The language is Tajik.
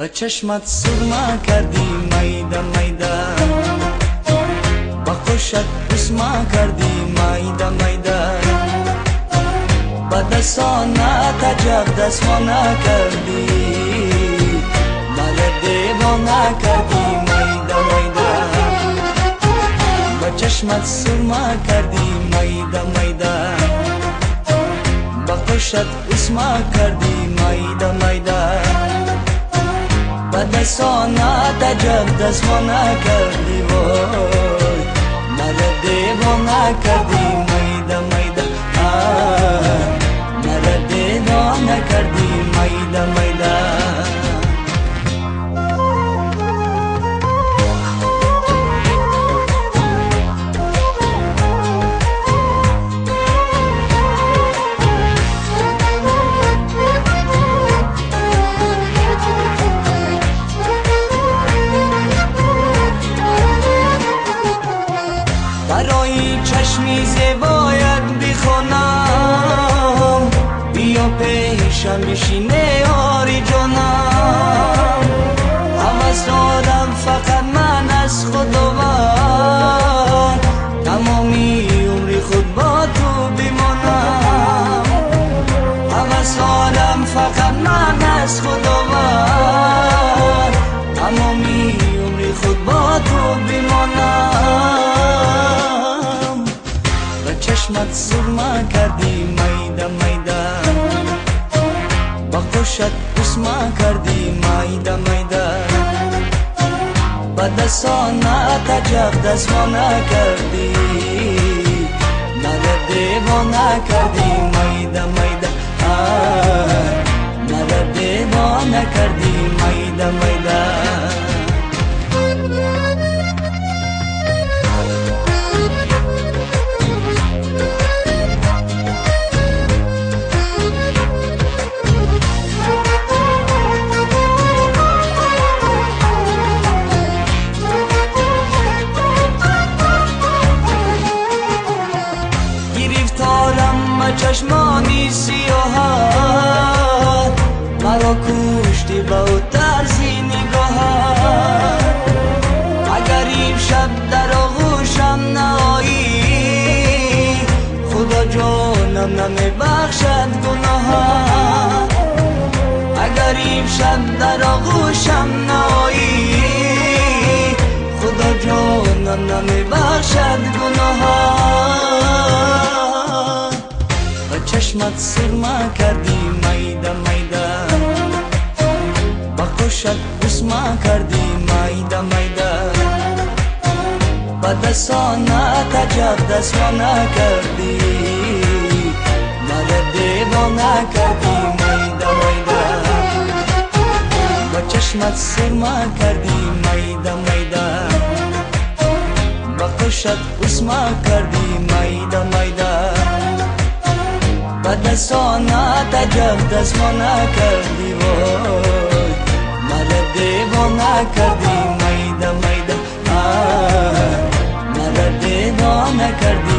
Ба чашмат сурма кардӣ майда майда, ба қушат бусма кардӣ майда майда, ба дастонат аҷаб дастмона кардӣ, мара девона кардӣ майда майда. Ба чашмат сурма кардӣ майда майда, ба қушат бусма кардӣ майда майда, ба дастонат аҷаб дастмона кардӣ, вой мара девона кардӣ майда майда, мара девона кардӣ майда майда. Барои чашми зебоят бихонам, биё пешам бишин ёри ҷонам. Ҳавас дорам фақат ман аз Худованд, тамоми умри худ бо ту бимонам. Ҳавас дорам фақат ман аз Худованд, тамоми умри худ бо ту бимонам. Ба чашмат сурма кардӣ майда майда, ба қушат бусма кардӣ майда майда, ба дастонат аҷаб дастмона кардӣ, мара девона кардӣ майда майда, мара девона кардӣ майда майда. Гирифторам ба чашмони сиёҳат, маро куштӣ ба ӯ тарзи нигоҳат. Агар имшаб дар оғӯшам наоӣ, Худо ҷонам намебахшад гуноҳат. Агар имшаб дар оғӯшам наоӣ, Худо ҷонам намебахшад гуноҳат. Ба чашмат сурма кардӣ майда майда, ба қушат бусма кардӣ майда майда, ба дастонат аҷаб дастмона кардӣ, мара девона кардӣ майда майда. Ба чашмат сурма кардӣ майда майда, ба қушат бусма кардӣ майда майда, ба дастонат аҷаб дастмона кардӣ, вой мара девона кардӣ майда майда, мара девона кардӣ.